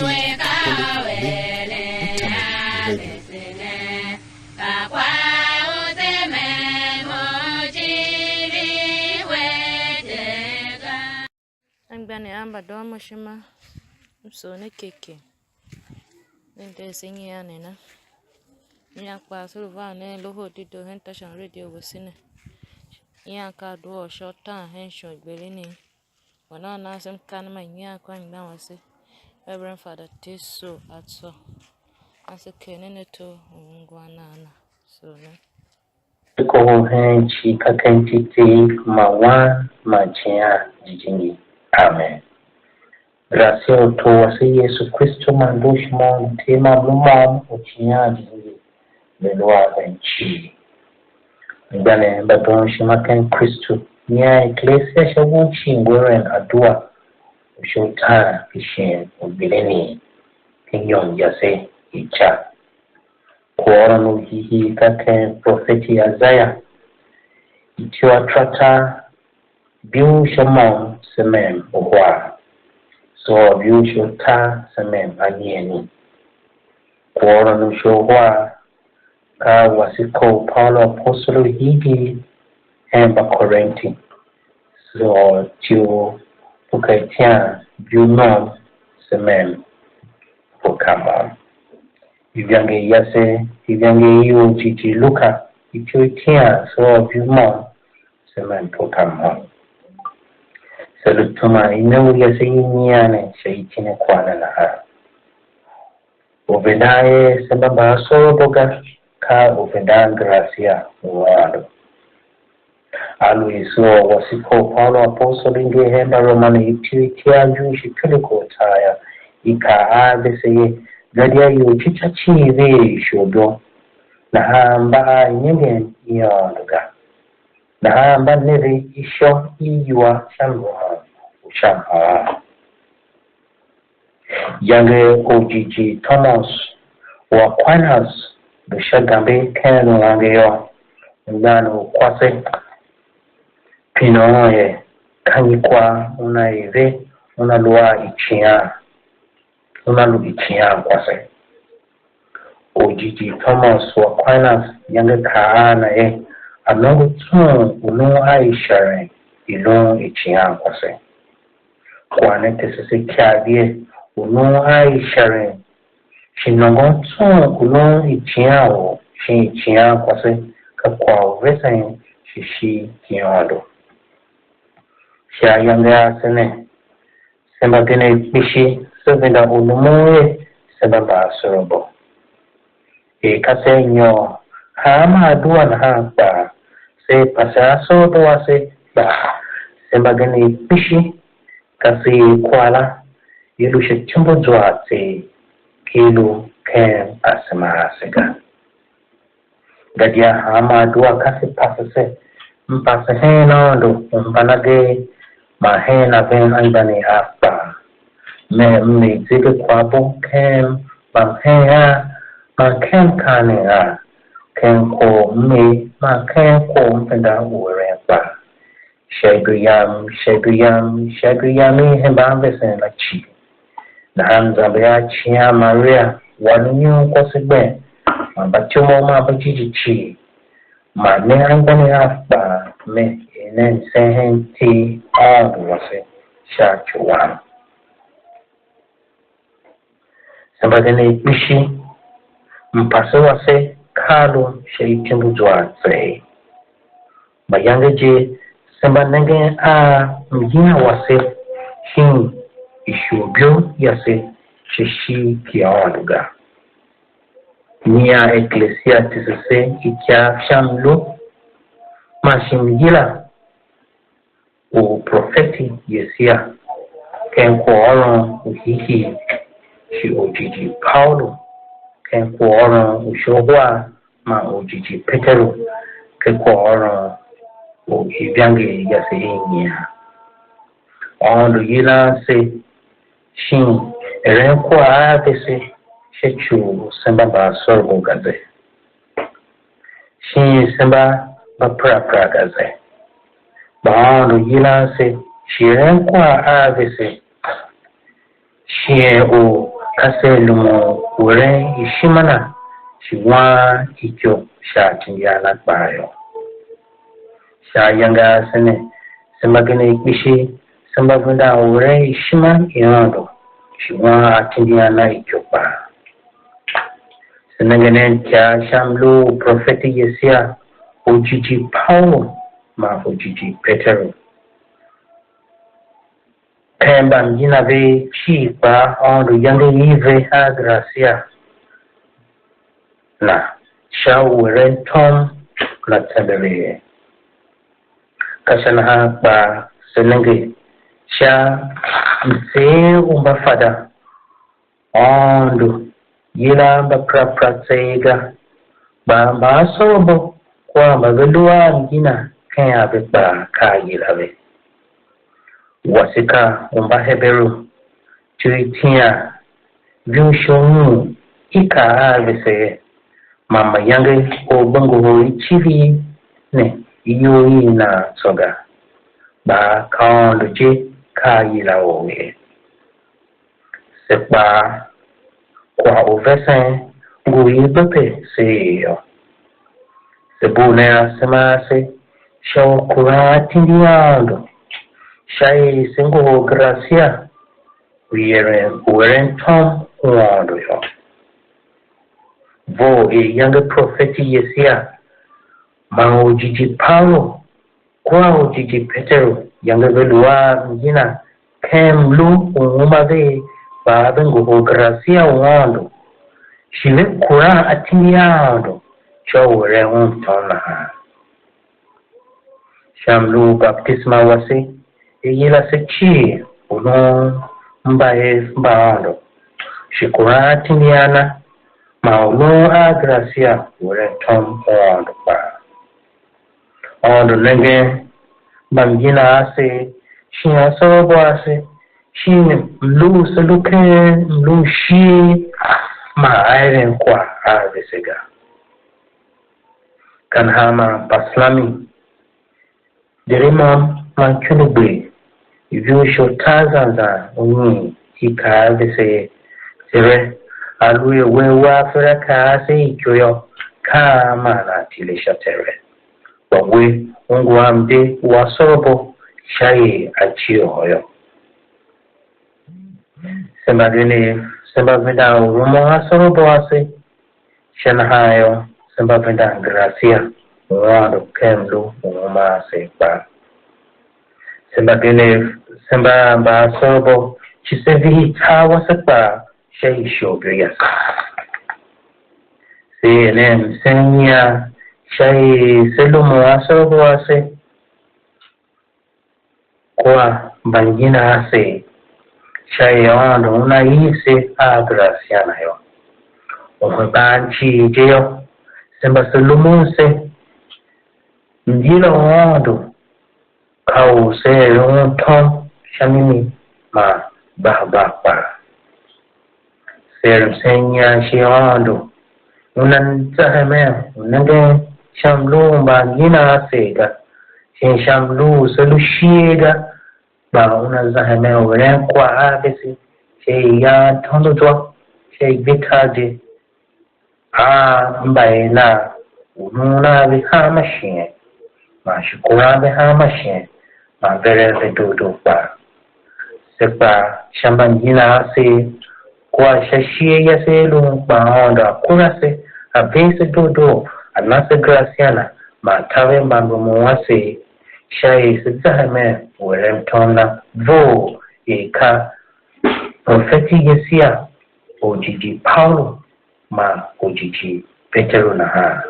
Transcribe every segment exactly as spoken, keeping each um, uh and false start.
Internet radio. Anmgbianev a mba doo mo ishima, m sugh ne keke. Ne nder se nyian ne na. Nyian kpaa se lu van nen Loho Dedoo hen Tashan Radio wese ne. Nyian ka adua u sha utaan hen shon gbilin ne. Wan a nan se mkaanem ma nyian kua anmgbian wase, Reverend Father Teso Atsô. A se kegh nen ato u ungwan nan na. So ne. Kohol hen icigh ka ken iti i Ter man Wan man Icighan Jijingi. Amen. Gracia u Tor wase Yesu Kristu man dooshima u Ter man mlu môm u Icighan Jijingi, ve̱ lu a ven cii. Anmgbianev mba doon ishima ken Kristu, nyian eklesia sha won cii ngu eren adua u sha utaan u shin u gbilin ken inyom yase i ica. Kwaghôron u hiihii ka ken profeti Isaiah, ityough ataratar, biu sha môm se mem uhar, so biu sha utar se mem anyieni. Kwaghôron u sha uhar ka wase kou u Paulu apostoli u hiihii hen Mbakorinte, so ityough pue ka itian biu môm se mem pue ka môm. Ivangeli yase, ivangeli i orjighjigh Luka, ityough itian se ôr biu môm se mem pue ka môm. Se lu teman inough yase i nyian ne sha iti ne kwagh ne nahan. U vendan er se mba mbaasorabo ga, ka u vendan gracia u Aôndo. Aluer se ôr wase kou Paulu apostoli nger hen Mbaroma ne, ityough itiar iyol shi tundikor tar yô, i kaa a vese ye, gadia ior cica cii ve er isholibo, nahan mba a iengem i Aôndo ga. Nahan mba ne ve ishô i iwua sha mrumun u sha mhôôn. Yange orjighjigh Thomas u Aquinas lu sha gambe ken lu ange yô, mgbian u kwase pine un er ka nyi kwagh una er ve una lu a icighan, una lu icighankwase. Orjighjigh Thomas u Aquinas yange kaa a na er, a nongo tsung u lun a isharen i lun icighankwase. Kwagh ne tese se ikyav er u lun a isharen shi nôngon tsung u lun icighan or shin icighankwase ka kwagh u vesen shi ishigh ki Aôndo. Sha ayange ase ne, se mbagenev kpishi se venda u lumun er se mba mbaasorabo. Er ka se nyôr hanma adua nahan kpaa, se pase asorabo ase kpaa, se mbagenev kpishi ka se er kwagh la, i lu sha ityombo zwa tseegh, ki i lu ken asema ase ga. Gadia hanma adua ka se pase se, m pase hen Aôndo u mban agee man hen a ven anmgbianev av kpaa, mer m er zegekwagh bo ken mbamhen av man ken mkaanem av, ken kwagh u m er man ken kwagh u m penda u eren kpaa. Sha igo yam, sha igo yam, sha igo yam i hemban vesen la cii. Nahan zamber a Icighan Maria, wan u nyon kwase gben, man mbatyomov man mbajighjigh cii, man ne anmgbianev av kpaa, me er nen msen hen iti i Aôndo wase sha ci wam. Se mbagenev kpishi, mpase wase ka a lu sha ityumbu zwa tseegh. Mayange je, se mba nengen a myian wase shin isholibo yase sha ishigh ki Aôndo ga. Nyian eklesia tese se ikyav sha mlu man shi myila u profeti Yesaia, ken kwaghôron u hiihii, shi orjighjigh Paulu, ken kwaghôron u sha uhar, man orjighjigh Peteru, ken kwaghôron u ivangeli yase i nyian. Aôndo yilan se, shin eren kwagh a vese sha ci u se mba mbaasorabo ga ze. Shin se mba mbaperapera ga ze. Kpa Aôndo yilan se, shi eren kwagh a vese, shighe u Ka se lumun u eren ishima na shi wan ikyo sha atindi a na kpaa yô. Sha ayange ase ne, se mbagenev kpishi se mba vendan u eren ishima i Aôndo shi wan atindi a na ikyo kpaa. Se nenge nen ikyav sha mlu u profeti Yesaia, ujighjigh Paulu man ujighjigh Peteru. Ken mbamjina ve cii kpaa, Aôndo yange i ve a grasia na sha u eren tom na tsembelee. Ka sha nahan kpaa se nenge sha mtser u mbafada. Aôndo yila mbaperapera tseegh ga, kpa mbaasorabo kua mba ve lu a mjina ken a ve kpaa ka a yila ve. Wase ka u Mbaheberu, ityough i itian, ivur sha unyiin, i kaa a vese er: Man mayange or gbe ngohol icivir ne iyol i nan tsô ga, kpa ka Aôndo je ka a yila or ye. Se kpaa, kwagh u vesen ngu u i gbe pe se er yô. Se bugh nen asema ase sha u kuran atindi a Aôndo, sha er se ngohol grasia u eren, u eren tom u Aôndo yô. Vough er iyange profeti Yesaia man orjighjigh Paulu kua orjighjigh Peteru yange ve lu a mjina ken mlu u uma ve, kpa ve ngohol grasia u Aôndo, shi ve kuran atindi a Aôndo sha u eren un tom nahan. Sha mlu u batisema wase, i yila se cii u lun mbaev mba Aôndo, shi kuran atindi a na, man u lun a grasia u eren tom u Aôndo kpaa. Aôndo nengen mbamjina ase, shin asorabo ase, shin mlu u se lu ken mlu u shighe, man a eren kwagh a vese ga. Ka nahan man Pasalmi, Jeremia man ikundugber, ivur sha utar zan zan unyiin, i kaa a vese er: Tere, aluer wea wa aferakaase a ikyo yô, ka an man nan tile sha Tere? Kpa we, u ngu a mde u asorabo sha er a cie u yô. Se mbagenev, se mba vendan u rumun asorabo ase, sha nahan yô, se mba vendan grasia u Aôndo ken mlu u uma ase kpaa. Se mbagenev, se mba mbaasorabo, shi se vihi tar wase kpaa sha isholibo yase. Se er nen msen nyian sha er se lumun asorabo ase kua mbanyina ase, sha er Aôndo una iv se a grasia na yô. U hemban cii je yô, se mba se lumun se mjira u Aôndo, ka u se eren un tom sha mimi man gbahgba kpaa. Se er msen nyian shi Aôndo una za hemen u nengen sha mlu u mbanyina ase ga, shin sha mlu u se lu shighe ga, kpa una za hemen u eren kwagh a vese sha iyan tôndo zwa, sha igbetar je, a mbayev nav, u lun a ve hanma shighe, man shi kuran ve hanma shighe, man veren ve doo doo kpaa. Se kpaa, sha mbanyinan asev, kua sha shighe yase i lun kpa Aôndo a kura se, a ver se doo doo, a na se grasia na, man taver mbamrumun asev, sha er se za hemen u eren mtom na vough, er ka profeti Yesaia, orjighjigh Paulu, man orjighjigh Peteru nahan.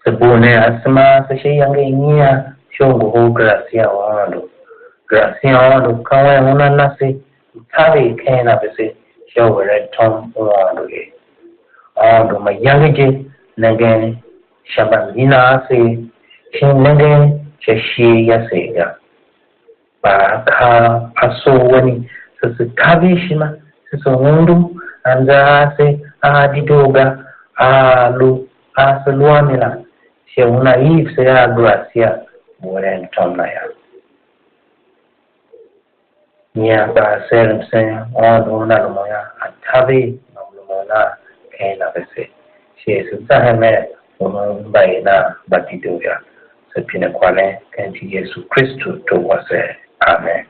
Se bugh nen asema ase sha iyange i nyian sha u ngohol grasia u Aôndo. Grasia u Aôndo ka un una na se mtaver ken a vese sha u eren tom u Aôndo ye. Aôndo mayange je nengen sha mbanyinan asev, shin nengen sha shighe yase ga. Kpa a kaa a soo weni, se se kav ishima, se se undu anza ase a dedoo ga, a lu a se lu a mi la, sha una iv se a grasia u eren tom na yô. Nyian kpaa se er msen Aôndo Una lumun yô, a taver mlumun Una ken ina vese, shi er se za hemen u mba er nan mba dedoo yô. Se pine kwagh ne ken iti Yesu Kristu, Tor wase. Amen.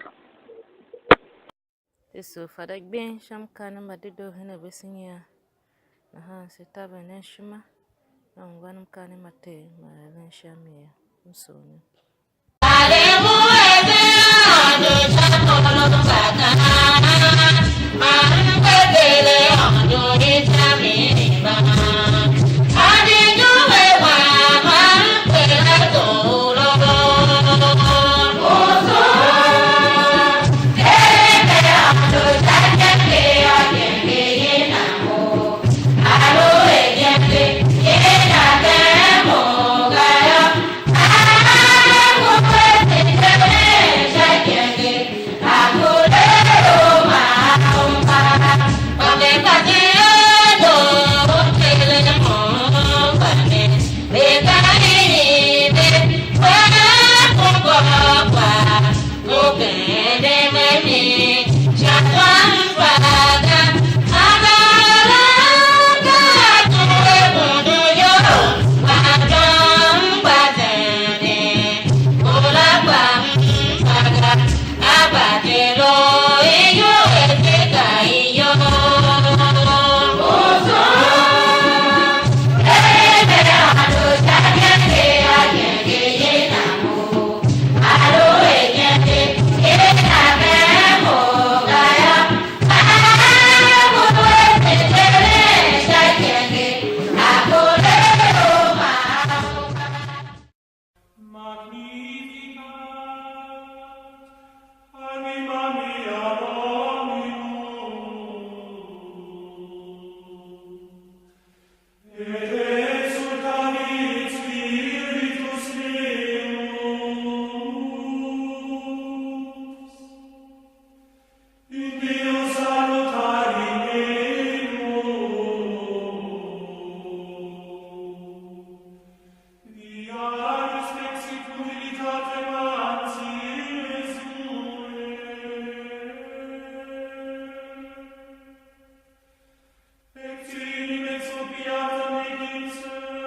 Yesu, fada gben sha mkaanem mba dedoo hen a vese nyian. Nahan se taver nen ishima, a ungwan mkaanem ma Ter ma eren sha mi yô. M sugh ne. Magnificat anima mea Dominum, et exultavit spiritus meus in Deo salutari eius, Vialis exit humilitate manti resumere, et inim exupiata negitse.